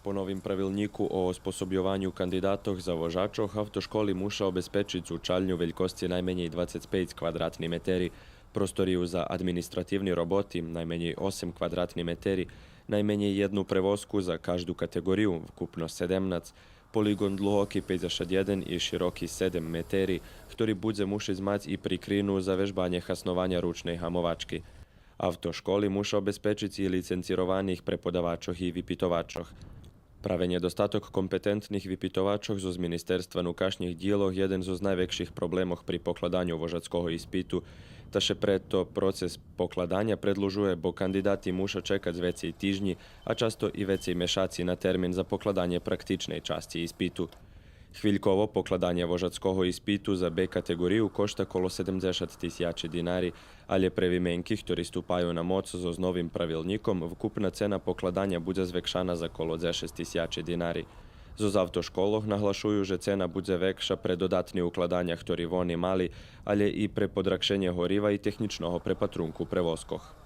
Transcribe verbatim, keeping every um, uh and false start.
По новим правилнїку о оспособйованю кандидатох за вожачох, автошколи муша обезпечиц учальню велькосци найменєй двацец пейц квадратни метери, просторию за административни роботи найменєй осем квадратни метери, найменєй єдну превозку за кажду катеґорию, вкупно седемнац, полиґон длугоки пейдзешат єден и широки седем метери, хтори будзе мушиц мац и прикрину за вежбанє хаснованя ручней гамовачки. Автошколи муша обезпечиц и лиценцированих преподавачох и випитовачох. Праве нєдостаток компетентних випитовачох зоз Министерства нукашнїх дїлох єден зоз найвекших проблемох при покладаню вожацкого испиту, та ше прето процес покладаня предлужує, бо кандидати муша чекац вецей тижнї, а часто и вецей мешаци на термин за покладанє практичней часци испиту. Хвильково покладанє вожацкого испиту за Б катеґорию кошта коло седемдзешат тисячи динари, алє пре вименки, хтори ступаю на моц зоз новим правилнїком, вкупна цена покладаня будзе звекшана за коло дзешец тисячи динари. Зоз автошколох наглашую же цена будзе векша пре додатни укладаня хтори вони мали, алє и пре подракшенє горива и технїчного препатрунку превозкох.